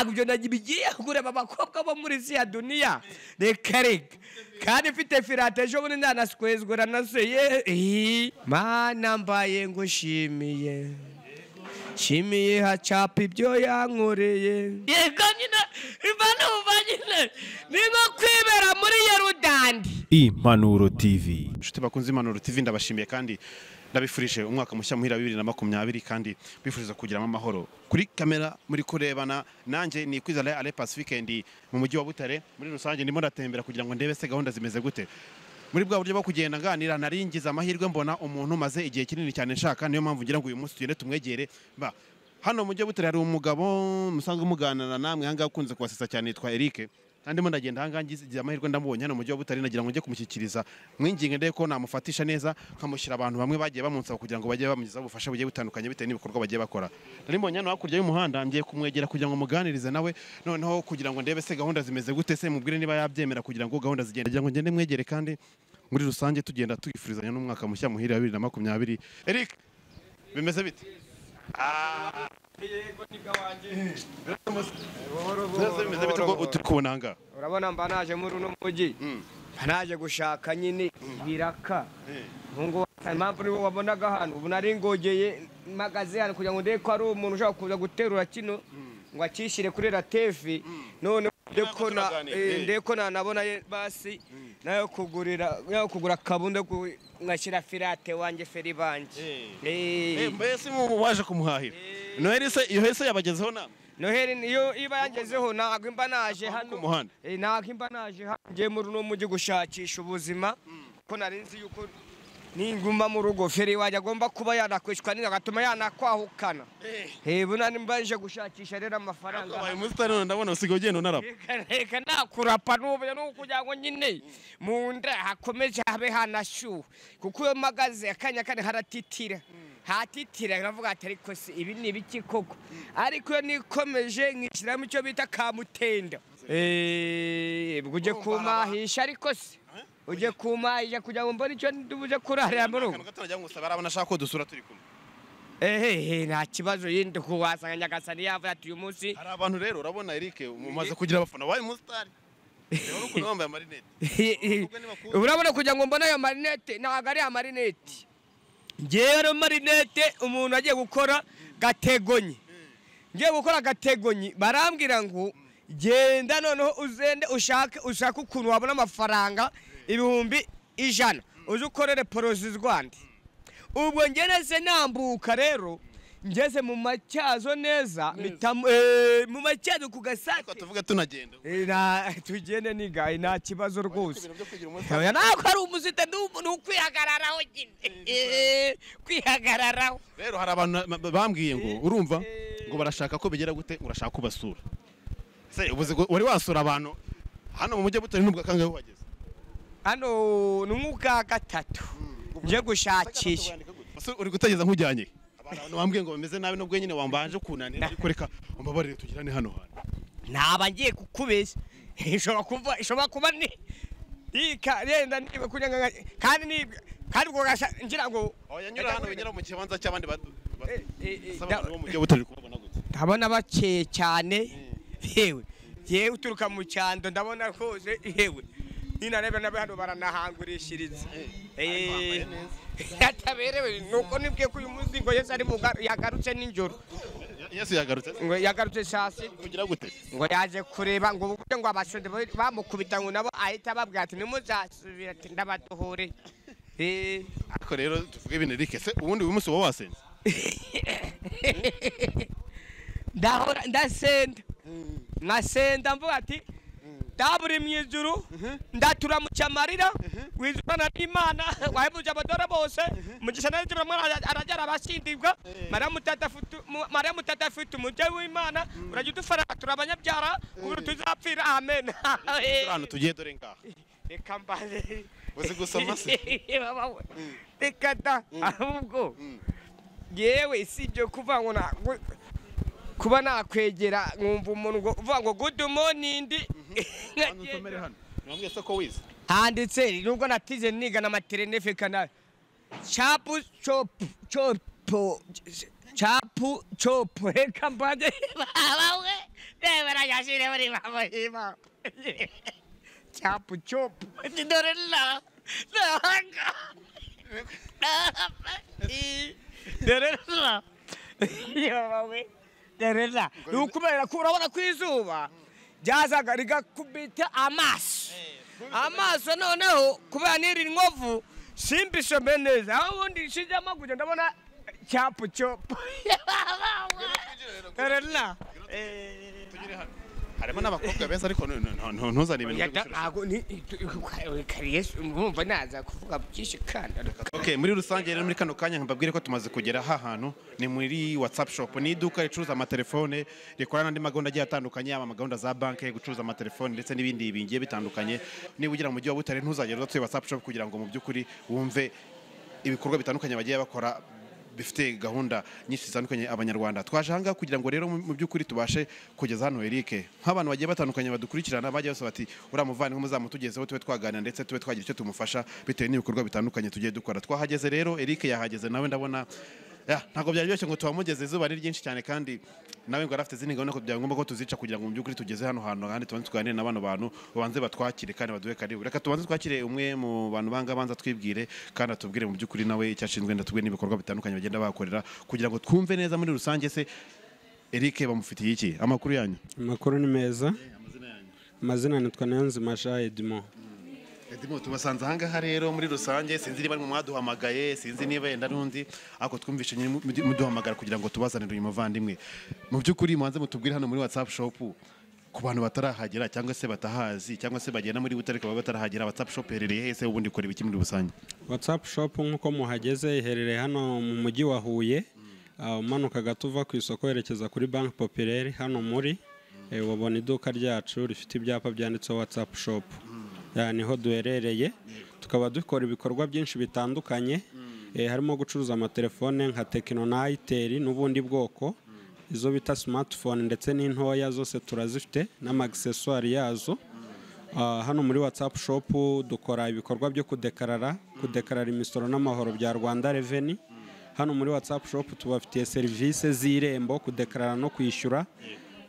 Ntabwo ibyo nagiye kureba abakobwa bo muri siya duniya. Reka reka. Kandi mfite firate ejo bundi ndanaswezgura naseye. Mana mbaye ngushimiye. Shimiye hacapa ibyo yankoreye. Yego nyine imana nyine ni nko kwibera muri Yerudandi. Impanuro TV. Inshuti bakunze Impanuro TV ndabashimiye kandi ndabifurije umwaka mushya muhira 2020 kandi bifuriza kugiramo amahoro. Kuri kamera muri kurebana nanjye ni Kwizera Ale Pacifique ndi mu mujyi wa Butare. Muri rusange ndimo ndatembera kugira ngo ndebe se gahunda zimeze gute. Muri bwa buryo bwo kugenda nganira naringiza amahirwe mbona umuntu maze igihe kinini cyane nshaka, niyo mpamvu ngira ngo uyu munsi tugende tumwegere. Ba hano mu mujyi wa Butare hari umugabo musanzwe muganana namwe hanga ukunze kubasesa cyane yitwa Eric. Kandi ndimo ndagenda hanga ngize amahirwe ndamubonye hano mu mujyi wa Butare, nagira ngo njye kumushyikiriza mwinginge ndebe ko namufatisha neza nkamushyira abantu bamwe bagiye bamunsaba kugira ngo bajye bamugezaho ubufasha bugiye butandukanye bitewe n'ibikorwa bagiye bakora. Nari mbonye hano hakurya y'umuhanda ngiye kumwegera kugira ngo muganirize nawe, noneho kugira ngo ndebe se gahunda zimeze gute, se mubwire niba yabyemera kugira ngo gahunda zigende, kugira ngo ngende mwegere kandi muri rusange tugenda tugifurizanya n'umwaka mushya muhira 2020. Eric, bimeze bite? Yego niga wanje. Urabona mba naje muri uno mujyi. Mba naje gushaka nyine biraka. Ngo impamvu nibo wabonaga hano ubu nari ngogeye magaze hano kugira ngo ndebe ko ari umuntu ushaka kuza guterura kino ngo akishyire kuri ratefi, none ndeko na nabona basi nayo kugurira nayo kugura kabunda ngashyira firate wanjye feri banje. Mbese mu waje kumuhahira Noheli se iyo hese yabagezeho nama? Noheli niyo iba yangezeho ntabwo imba naje hano. Ntabwo imba naje hano ngiye muri uno mujyi gushakisha ubuzima kuko nari nzi yuko ninguma mu rugo feri wajya agomba kuba yanakwishwa n'inda agatuma yanakwahukana. Buna nimba nje gushakisha rero amafaranga. Abaye umusitari ndabona usigaye ugenda unarapa. Reka nakurapa n'ubu kugira ngo nyine mu nda hakomeje habe hanashyuha kuko iyo mpagaze akanya kane haratitira. Hatitira nkavuga ati ariko se ibi ni ibiki koko? Ariko iyo nikomeje nkishyiramo icyo bita kamutenda. Ujye kumahisha ariko se ujye kumahisha kugira ngo mbone icyo ndubuje kurarira mu rugo. Nta kibazo yindi kuwasanga Nyagasani yavuye ati uyu munsi. Hari abantu rero urabona Eric mumaze kugira abafana wabaye umusitari. Rero ukuntu wambaye amarinete. Urabona kugira ngo mbone ayo marinete ntabwo ari amarinete. Ngewe marinete umuntu agiye gukora gategonyi. Ngiye gukora gategonyi barambwira ngo genda noneho uzende ushake ukuntu wabona amafaranga 100,000 uze ukorere porozi Rwanda. Ubwo ngeneze nambuka rero ngeze mu macyazo neza mu macyazo ku gasate. Tuvuga tunagenda. Tugende nigaye nta kibazo rwose. Ntabwo ari umuzite ni ukwihagararaho nyine. Kwihagararaho. Rero hari abantu bambwiye ngo urumva ngo barashaka ko bigera gute, urashaka kubasura. Se ubuze wari wasura abantu hano mu mujyi wa Butare nubwo kangahe wageze? Hano ni umwuka gatatu. Nje gushakisha. Uri gutageza nkujyanye. Abantu bambwiye ngo bameze nabi nubwo nyine wambanje kunanira ariko reka umbabarire tugirane hano hantu. Naba ngiye kukubeshya. Ishobora kuba ni ika yenda niba kunyanga kandi ni kandi ubwo ngira ngo oya nyura hano binyura mu kibanza cy'abandi basaba bo mu mujyi wa Butare kubabona gute. Ndabona bakeye cyane. Yewe yewe uturuka mu cyando ndabona rwose yewe ninarebe nabe hano baranahangurishiriza. Ataberewe nuko nibwiye ko uyu munsi ngo Yesu ari yagarutse ninjoro. Yesu yagarutse ngo yagarutse sasi kugira gute? Ngo yaje kureba ngo uburyo ngo abashonde bamukubita ngo nabo ahita babwira ati nimuzasubira ati ndabaduhure. Ariko rero tuvuge ibintu Eric se ubundi uyu munsi wowe wasenze? Ndahora ndasenda. Nasenda mvuga ati daburi mwijuru ndatura mu cyamarira wizwana n'Imana wahebuje abadora bose mugisha naje mwana arajara abashindirwa Mariya mutatafutu mujye w'Imana urajya udufara turabanyabyara kubura tuzapfira amen. Hano tugiye dore ngaha. Reka mbaze uzi gusoma se reka da ahubwo yewe sibyo kuva ngo kuba nakwegera nkumva umuntu uvuga ngo good morning ndi Namwe soko wize handitse nubwo natize niga na maternelle kana chapu chop chopo chapu chopo reka mbaze babawe. Ashire bari baba. Cyapu cyopu. Dore la. Nanga. Dore la. Yawe. Dore la. Nukumera ko urabona ku izuba. Byazaga rigakubita amaso. Amaso noneho kubera niri nkovu simbisome neza. Aho ubundi nshizemo kujya ndabona cyapu cyopu. Dore la. Harimo n'abakobwa beza ariko ntuzane ibintu byo gucuruza. Ntago ni kariyesi umva naza kuvuga byinshi kandi. Okay, muri rusange rero muri kano kanya mbabwire ko tumaze kugera ha hantu ni muri WhatsApp shop, ni iduka ricuruza amatelefone rikora n'andi magahunda agiye atandukanye, yaba amagahunda za banke, gucuruza amatelefone ndetse n'ibindi bigiye bitandukanye. Niba ugera mu mujyi wa Butare ntuzagera udatuye WhatsApp shop kugira ngo mu by'ukuri wumve ibikorwa bitandukanye bagiye bakora bifite gahunda nyinshi zitandukanye abanyarwanda. Twaje ahangaha kugira ngo rero mu by'ukuri tubashe kugeza hano Eric nk'abantu bagiye batandukanye badukurikirana bagiye basaba bati uriya muvandimwe muzamutugezeho tube twaganira ndetse tube twagira icyo tumufasha bitewe n'ibikorwa bitandukanye tugiye dukora. Twahageze rero Eric yahageze nawe ndabona ntabwo byari byoroshye ngo tuhamugeze, izuba ari ryinshi cyane kandi nawe ngo arafite izindi gahunda ko byaba ngombwa ko tuzica kugira ngo mu by'ukuri tugeze hano hantu kandi tubanze tuganire na bano bantu babanze batwakire kandi baduhe karibu. Reka tubanze twakire umwe mu bantu banga banza twibwire kandi atubwire mu by'ukuri nawe icyo ashinzwe ndatubwire n'ibikorwa bitandukanye bagenda bakorera kugira ngo twumve neza muri rusange se Eric bamufitiye iki. Amakuru yanyu? Amakuru ni meza. Amazina nitwa Niyonzima Jean Edmond. Edmond, tubasanze ahangaha rero muri rusange sinzi niba mwaduhamagaye sinzi niba yenda n'undi ariko twumvishe nyine muduhamagara kugira ngo tubazanire uyu muvandimwe. Mu by'ukuri mubanze mutubwire hano muri WhatsApp shop ku bantu batarahagera cyangwa se batahazi cyangwa se bagenda muri Butare bakaba batarahagera, WhatsApp shop iherereye hese ubundi ikora ibiki muri rusange? WhatsApp shop nk'uko muhageze iherereye hano mu mujyi wa Huye, umanuka gato uva ku isoko werekeza kuri Banque Populaire hano muri wabona iduka ryacu rifite ibyapa byanditseho WhatsApp shop. Niho duherereye, tukaba dukora ibikorwa byinshi bitandukanye, harimo gucuruza amatelefone nka Tecno na Itel n'ubundi bwoko, izo bita smartphone ndetse n'intoya zose turazifite n'amaccessoire yazo. Hano muri WhatsApp shop dukora ibikorwa byo kudekarara imisoro n'amahoro bya Rwanda Revenue. Hano muri WhatsApp shop tubafitiye serivisi z'irembo, kudekarara no kwishyura,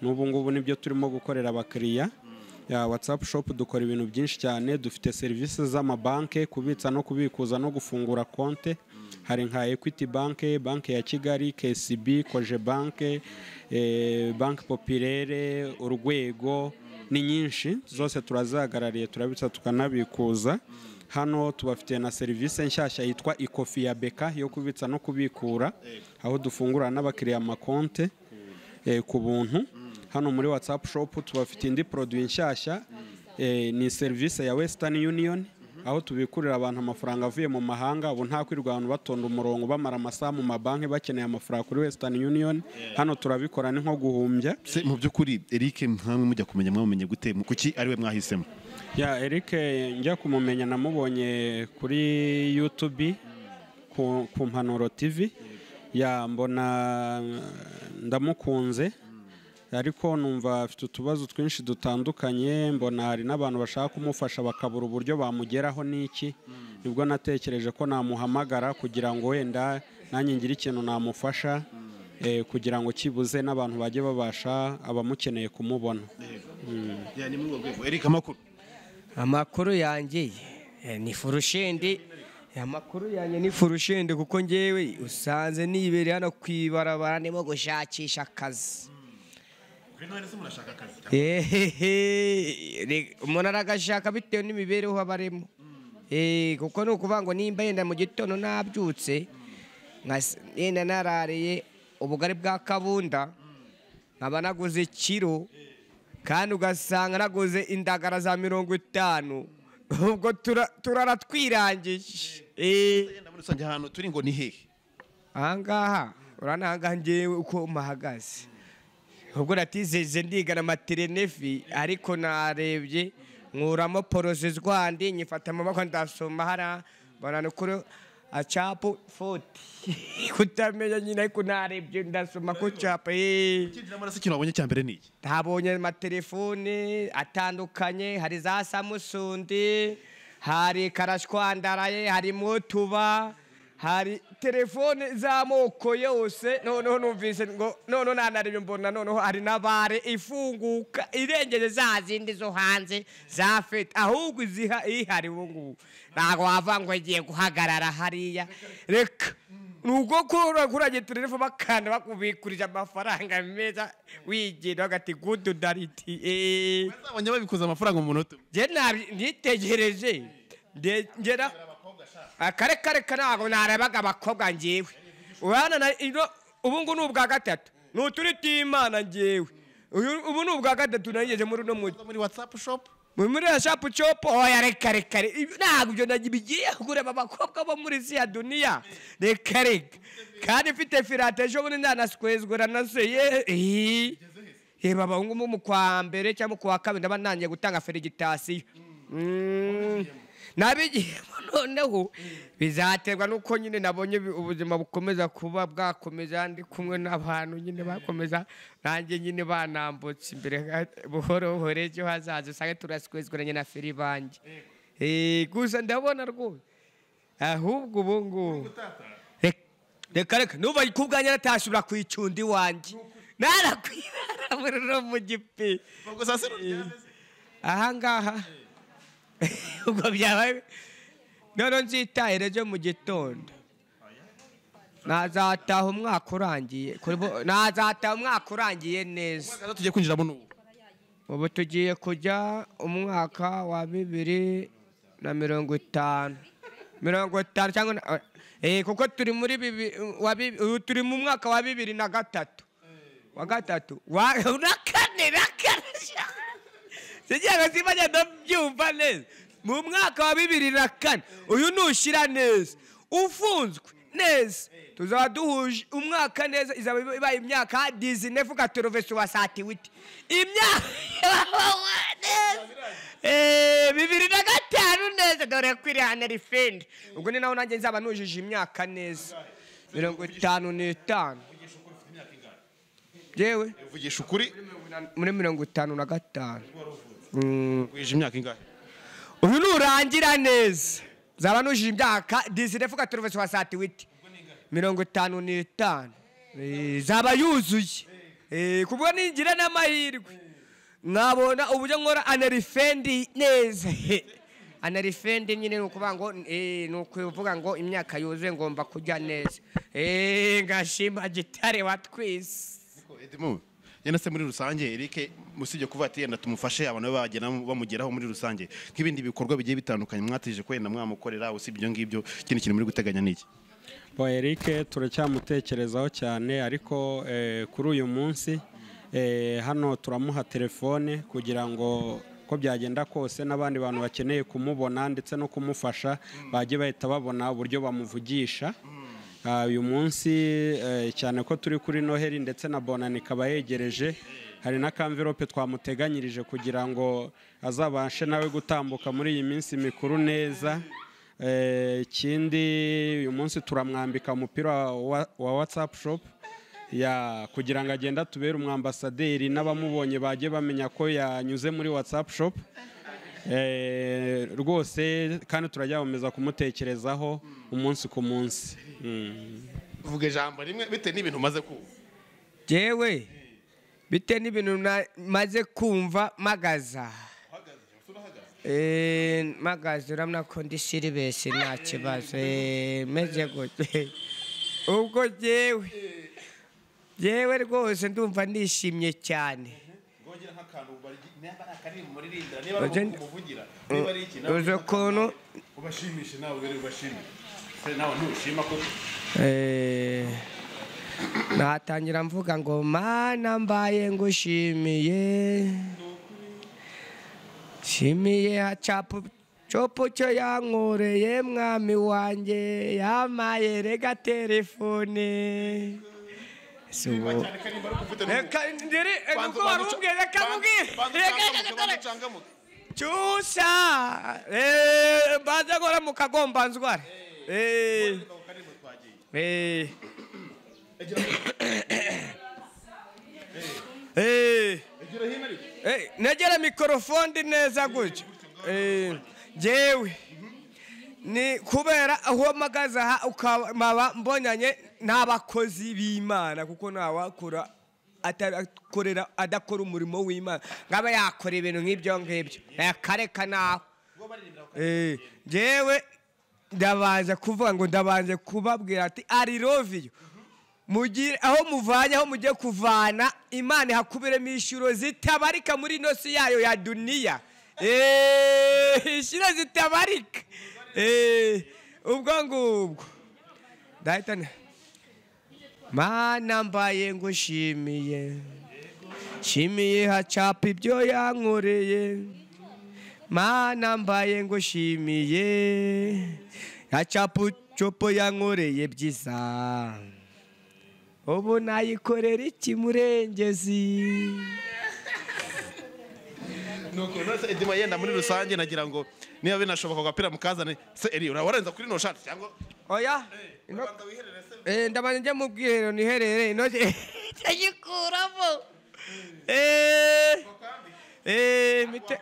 n'ubu ngubu nibyo turimo gukorera abakiriya. Ya WhatsApp shop dukora ibintu byinshi cyane, dufite serivisi z'amabanke, kubitsa no kubikuza no gufungura konte. Hari nka Equity Bank, Banke ya Kigali, KCB, Koje Bank, Banque Populaire, Urwego, ni nyinshi zose turazahagarariye, turabitsa tukanabikuza. Hano tubafitiye na serivisi nshyashya yitwa Ikofi ya Beka yo kubitsa no kubikura, aho dufungura n'abakiriya amakonte ku buntu. Hano muri WhatsApp shop tubafite indi produit nshyashya, ni service ya Western Union, aho tubikurira abantu amafaranga avuye mu mahanga. Ubu nta kwirirwa abantu batonda umurongo bamara amasaha mu mabanki bakeneye amafaranga kuri Western Union. Hano turabikora ni nko guhumbya. Se mu by'ukuri Eric nkamwe mujya kumenya mwamumenye gute, kuki ari we mwahisemo? Ya Eric njya kumumenya namubonye kuri YouTube ku Mpanuro TV, ya mbona ndamukunze ariko numva afite utubazo twinshi dutandukanye, mbona hari n'abantu bashaka kumufasha bakabura uburyo bamugeraho n'iki, nibwo natekereje ko namuhamagara kugira ngo wenda nanjye ngire ikintu namufasha, kugira ngo kibuze n'abantu bajye babasha abamukeneye kumubona. Eric, amakuru? Amakuru yanjye ni furushindi. Amakuru yanjye ni furushindi kuko ngewe usanze nibereye hano kwibarabara ndimo gushakisha akazi. Umuntu aragashaka bitewe n'imibereho abarimo, kuko ni ukuvuga ngo nimba yenda mu gitondo nabyutse yenda narariye ubugari bwa kabunda nkaba naguze ikiro kandi ugasanga naguze indagara za 50, ubwo turara twirangije. Ahantu turi ngo ni hehe? Ahangaha urabona ahangaha ngewe uko mpahagaze ubwo natizeze ndigana amaterenefi ariko narebye nkuramo poroze z'Rwanda nyifata amaboko ndasoma hara mbona nukuri acapu 40 kutamenya nyine ariko narebye ndasoma ko capa. Ukinjira muri ikintu wabonye cya mbere ni iki? Ntabonye amatelefone atandukanye, hari za Samsung, hari karashwandaraye, hari motuba, Hari telefone z'amoko yose. Noneho numvise ngo noneho nanarebe mbona noneho hari na bare ifunguka irengeje za zindi zo hanze za fete, ahubwo iziha ihari ubu ngubu ntabwo wava ngo igiye guhagarara hariya. Reka nuko kuragiye telefone bakanda bakubikurije amafaranga meza wigira bagati good dariti. Bazabonye babikuza amafaranga mu munota. Je nitegereje ngera akare kare ntabwo narebaga abakobwa ngewe. Urabona ubu ngubu ni ubwa gatatu ni uturi tw'Imana ngewe. Ubu ni ubwa gatatu nagejeje muri uno mujyi muri WhatsApp shop, muri WhatsApp shop. Oya reka reka ntabwo ibyo nagiye kureba abakobwa bo muri siya duniya. Reka reka kandi mfite firate ejo bundi ndanaswezgura naseye. Yeba abahungu mu kwa mbere cyangwa kwa kabiri ndaba nangiye gutanga feligitasiyo. Nabigiyemo noneho bizaterwa nuko nyine nabonye ubuzima bukomeza kuba bwakomeza, ndi kumwe n'abantu nyine bakomeza nanjye nyine banambutse imbere buhoro buhoro, ejo hazaza usange turaswezguranye na feri banjye. Gusa ndabona rwose ahubwo ubu ngubu reka reka nuba kubwanjye natashobora kwicunda iwanjye narakwibara muri no mu gipi aha ngaha. Ubwo byabaye none nzitahire ejo mu gitondo, nazataha umwaka urangiye, nazataha umwaka urangiye neza. Tugiye kwinjiramo n'ubu, ubu tugiye kujya umwaka wa 2050 50 cyangwa kuko turi muri turi mu mwaka wa 2003 wa gatatu wa kane na kane. Sijya simba ndabyumva neza. Mu mwaka wa 2004 uyu nushira neza ufunzwe neza tuzaba duhuje umwaka neza, izaba ibaye imyaka 19 katorove wasati witi imyaka neza 2005 neza. Dore kwirihana rifende ubwo ni naho nanjye nzaba nujije imyaka neza 55. Jewe uvugisha ukuri muri 55. Wije imyaka ingahe? Uyu nurangira neza zaba nujije imyaka 19 katorove wasati witi 55 zaba yuzuye. Kubwo ningira n'amahirwe nkabona uburyo nkora anarifendi neza. Anarifendi nyine ni ukuvuga ngo ni ukuvuga ngo imyaka yuzuye ngomba kujya neza. Ngashima gitare watwise. Edmo yenda se muri rusange Eric musibye kuva ati yenda tumufashe abantu bagena bamugeraho muri rusange nk'ibindi bikorwa bigiye bitandukanye mwatije ko yenda mwamukorera, usibye ibyo ngibyo ikindi kintu muri guteganya niki? Bo Eric turacyamutekerezaho cyane, ariko kuri uyu munsi hano turamuha telefone kugira ngo ko byagenda kose n'abandi bantu bakeneye kumubona ndetse no kumufasha bajye bahita babona uburyo bamuvugisha. Uyu munsi cyane ko turi kuri Noheli ndetse na Bonane ikaba yegereje, hari na kamverope twamuteganyirije kugira ngo azabashe nawe gutambuka muri iyi minsi mikuru neza. Ikindi uyu munsi turamwambika umupira wa WhatsApp shop ya kugira ngo agenda tubere umwambasaderi n'abamubonye bajye bamenya ko yanyuze muri WhatsApp shop. Rwose kandi turajya kumutekerezaho umunsi ku munsi. Uvuga ijambo rimwe bite n'ibintu maze kumva? Jewe bite n'ibintu maze kumva magaza. Magaza uramna ko ndi siribese nta kibazo meze gute. Ubwo jewe rwose ndumva nishimye cyane. Natangira mvuga ngo mana mbaye ngushimiye, shimiye hacapu copo cyo yankoreye mwami wanjye yamaye rega telefone. Cyusa mbanza gora mukagomba nzwara. Negera mikrofone neza gutyo. Jewe Ni kubera aho mpagaze aha ukaba mbonanye n'abakozi b'Imana, kuko ntawakora atakorera adakora umurimo w'Imana ngaba yakora ibintu nk'ibyo ngibyo akareka nawe. Njyewe ndabanza kuvuga ngo ndabanze kubabwira ati I love you. Mugire aho muvanye, aho mugiye kuvana, Imana ihakubiremo inshuro zitabarika muri ino si yayo ya duniya. Inshuro zitabarika. Ubwo ngubwo ndahita Mana mbaye ngushimiye, nshimiye hacapa ibyo yankoreye. Mana mbaye ngushimiye, hacapa copo yankoreye byiza. Ubu nayikorera iki murengezi? Nuko nose Edima yenda muri rusange nagira ngo niba binashoboka gapira mukazane se Eri urawarenza kuri no shati cyangwa oya ndabanza njye mu bwiherero niherere ino ndayikuramo. Mite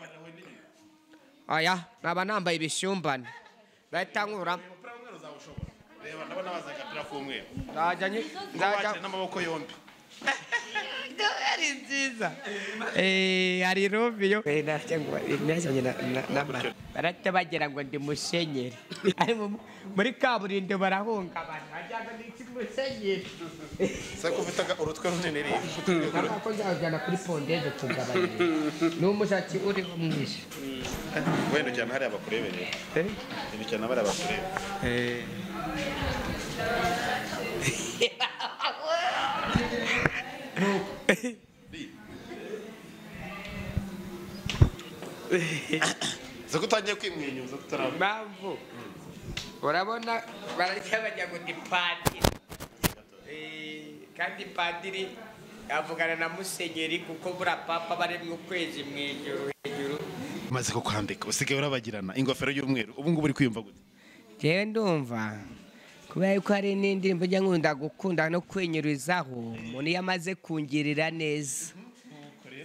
oya naba nambaye ibishyumbane ndahita nkuramo. Reba ndabona baza gapira k'umweru. Nzajya n'amaboko yombi. Ari nziza. Ari Rubio. Barahita bagira ngo ndi musenyeri. Muri kaburimbo barahungabana. Wagira ngo ndi musenyeri. Se ko ufite urutwe runini rero. Ko nzajyana kuri pondeze kugabanya. Ni umushatsi uriho mwinshi. Wenda cyane hariya bakurebe rero. Wenda cyane hariya bakurebe. Zako utangiye kwimwenyuza tutarabona. Impamvu urabona barajya bajya ngo ndi padiri. Kandi padiri avugana na musenyeri kuko buriya papa bari mu kwezi mu ijuru hejuru. Maze kukwambika usigaye urabagirana ingofero y'umweru, ubu ngubu uri kwiyumva gute? Jewe ndumva kubera yuko hari n'indirimbo njya nkunda gukunda no kwenyuruzaho, umuntu iyo amaze kungirira neza,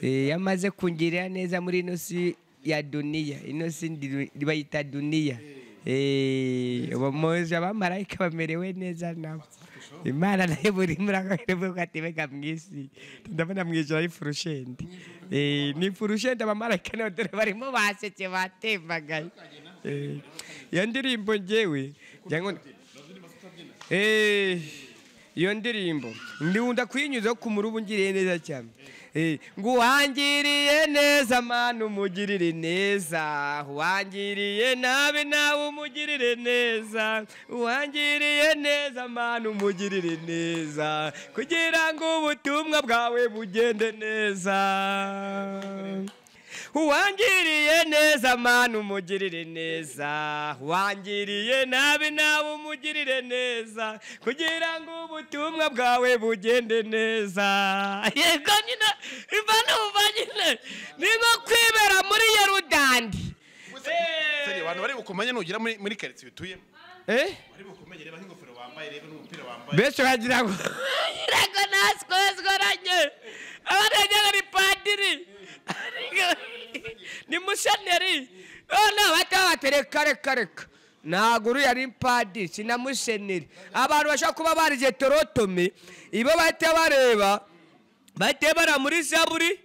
yamaze kungirira neza muri ino si ya duniya, ino si bayita duniya. Muzi abamarayika bamerewe neza nabo. Imana nayo buri murakoze atebeka mu isi, ndabona mu ijoro ari furushende. Ni furushende abamarayika nabo dore barimo basetse batembagaye. Iyo ndirimbo njyewe iyo ndirimbo ndikunda kuyinyuza ku murubu ngiriye neza cyane. Ngo uwangiriye neza Mana umugirire neza, uwangiriye nabi nawe umugirire neza, uwangiriye neza Mana umugirire neza, kugira ngo ubutumwa bwawe bugende neza. Uwangiriye neza Mana umugirire neza, uwangiriye nabi nawe umugirire neza, kugira ngo ubutumwa bwawe bugende neza. Yego nyine imana uva nyine ni nko kwibera muri Yorudani. Seri abantu bari bukumenye nugira muri quartier utuyemo. Bari bukumenye reba nk'ingofero wambaye reba n'umupira wambaye. Bese wagira ngo yego naskozgoranye. Abana ari padiri. Ni museneri. None batabatereka reka reka. Ntabwo uriya ari padiri sina museneri. Abantu bashaka kuba barije torotome ibo bahita bareba bahita bara muri zaburi.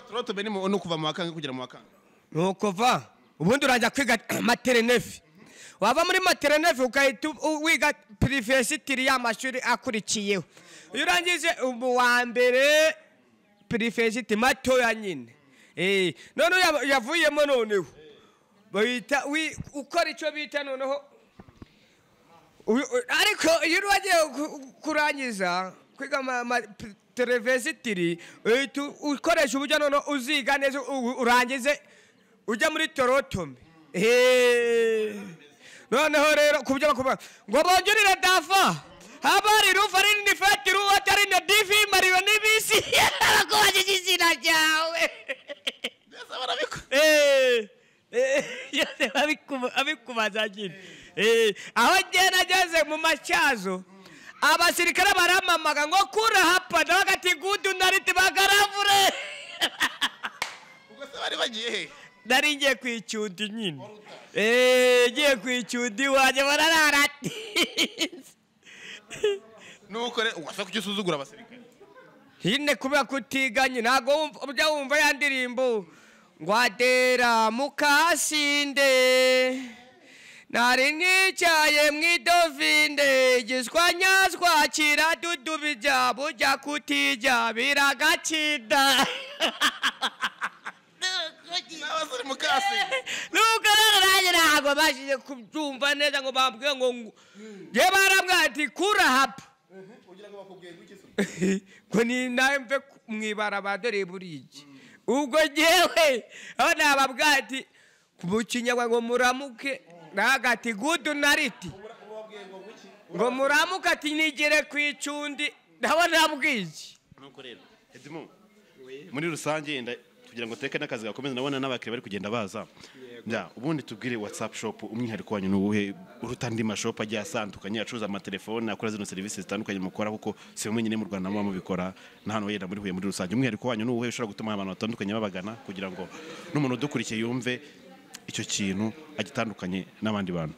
Torotome ni no kuva mu wakanga kugera mu wakanga. Nuko va ubundi urajya kwiga maternelle. Wava muri maternelle ukahita wiga privesitiri y'amashuri akurikiyeho. Iyo urangije ubu wa mbere privesiti matoya nyine. None yavuyemo noneho bahita ukora icyo bita noneho. Ariko iyo wagiye kurangiza kwiga televesitiri ukoresha uburyo noneho uziga neza urangize ujya muri torotome. Noneho rero kubyo bakuvuga ngo bongerere dafa habari rufa rini fatiru atari na difi mariyo nibisi bakubajije izina ryawe. Abikubaza nyine. Aho nageze mu matyazo abasirikare baramamaga ngo kura hapa ndabagati gudu nariti bagaravure. Ubwo se bari bagiye he? Nari ngiye kwicyundi nyine. Ngiye kwicyundi wanjye barararatinze. Nuko rero wasa kuki usuzugura abasirikare? Hine kubera kutiganye ntago ujya wumva ya ndirimbo ngo adera mukasinde nari nicaye mu idovinde giswanyazwa kiradudubija bujya kutijya biragacinda. N'abasore mukasinde. Nuko rero nanjye ntabwo bashije kubyumva neza ngo bambwiye ngo nge barambwira ati kura hapa. Ngo ni nawe mve mu ibarabara dore burije. Ubwo ngewe aho nababwira ati mu kinyarwanda ngo muramuke nagati good night. Ngo muramuke ati nigere ku icundi ndabona bwije. Nuko rero Edmond muri rusange kugira ngo teke n'akazi gakomeze nabona n'abakiriya bari kugenda baza. Ya ubundi tubwire WhatsApp shop umwihariko wanyu n'ubuhe uruta andi mashop agiye asandukanye acuruza amatelefone akora zino services zitandukanye mukora kuko si mwe nyine mu Rwanda muba mubikora na hano yenda muri Huye muri rusange umwihariko wanyu n'ubuhe ushobora gutuma abantu batandukanye babagana kugira ngo n'umuntu udukurikiye yumve icyo kintu agitandukanye n'abandi bantu.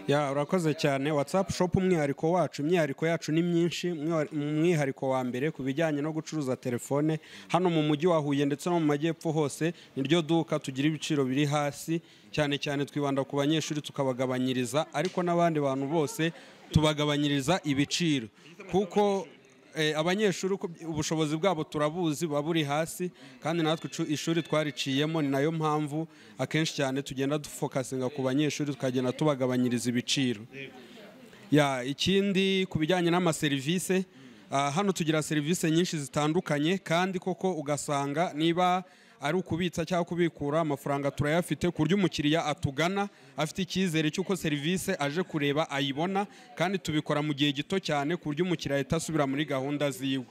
Ya urakoze cyane. WhatsApp shop umwihariko wacu, imyihariko yacu ni myinshi. Umwihariko wa mbere ku bijyanye no gucuruza telefone hano mu mujyi wa Huye ndetse no mu majyepfo hose niryo duka tugira ibiciro biri hasi cyane cyane twibanda ku banyeshuri tukabagabanyiriza ariko n'abandi bantu bose tubagabanyiriza ibiciro kuko abanyeshuri ubushobozi bwabo turabuzi buba buri hasi kandi natwe ishuri twariciyemo ni nayo mpamvu akenshi cyane tugenda dufokasinga ku banyeshuri tukagenda tubagabanyiriza ibiciro. Ya ikindi ku bijyanye n'amaserivise hano tugira serivise nyinshi zitandukanye kandi koko ugasanga niba ari ukubitsa cyangwa kubikura amafaranga turayafite ku buryo umukiriya atugana afite icyizere cy'uko serivise aje kureba ayibona kandi tubikora mu gihe gito cyane ku buryo umukiriya ahita asubira muri gahunda ziwe.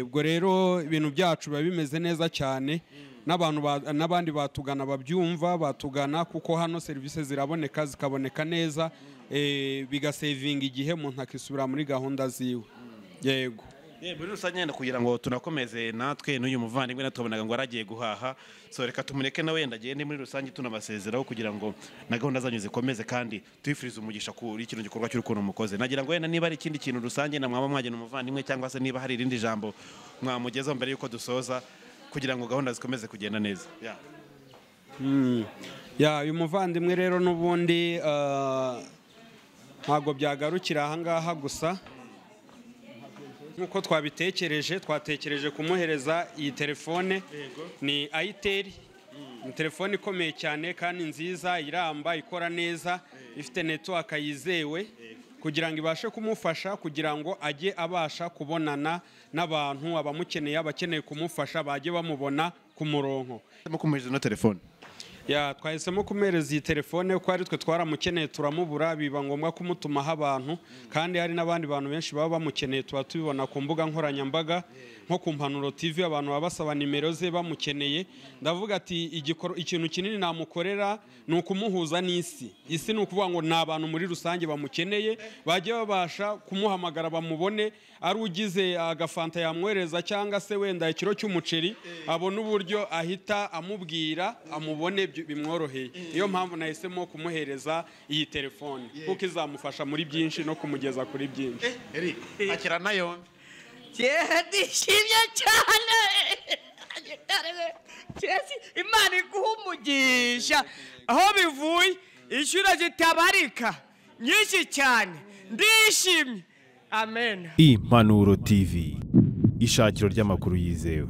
Ubwo rero ibintu byacu biba bimeze neza cyane n'abantu n'abandi batugana babyumva batugana kuko hano serivise ziraboneka zikaboneka neza bigasevinga igihe umuntu akisubira muri gahunda ziwe. Yego. Muri rusange kugira ngo tunakomeze natwe n'uyu muvandimwe natubonaga ngo aragiye guhaha so reka tumureke nawe yenda agende muri rusange tunabasezeraho kugira ngo na gahunda zanyu zikomeze kandi twifurize umugisha kuri kino gikorwa cy'urukundo mukoze. Nagira ngo wenda niba ari ikindi kintu rusange na mwaba mwagena umuvandimwe cyangwa se niba hari irindi jambo mwamugezaho mbere yuko dusoza kugira ngo gahunda zikomeze kugenda neza. Ya uyu muvandimwe rero n'ubundi ntabwo byagarukira aha ngaha gusa nkuko twabitekereje twatekereje kumuhereza iyi telefone ni Itel ni telefone ikomeye cyane kandi nziza iramba ikora neza ifite network yizewe kugira ngo ibashe kumufasha kugira ngo ajye abasha kubonana n'abantu abamukeneye abakeneye kumufasha bajye bamubona ku murongo. Kumuhereza no telefone. Ya twahisemo kumuhereza iyi telefone kuko ari twe twaramukeneye turamubura biba ngombwa kumutumaho abantu kandi hari n'abandi bantu benshi baba bamukeneye tuba tubibona ku mbuga nkoranyambaga nko ku Mpanuro TV abantu baba basaba nimero ze bamukeneye. Ndavuga ati ikintu kinini namukorera ni ukumuhuza n'isi. Isi ni ukuvuga ngo ni abantu muri rusange bamukeneye bajye babasha kumuhamagara bamubone ari ugize agafanta yamwohereza cyangwa se wenda ikiro cy'umuceri abone uburyo ahita amubwira amubone bimworoheye. Niyo mpamvu nahisemo kumuhereza iyi telefone kuko izamufasha muri byinshi no kumugeza kuri byinshi. Eric akira nayo. Ndishimye cyane. Imana iguha umugisha aho bivuye inshuro zitabarika nyinshi cyane ndishimye. Amen. Impanuro TV ishakiro ry'amakuru yizewe.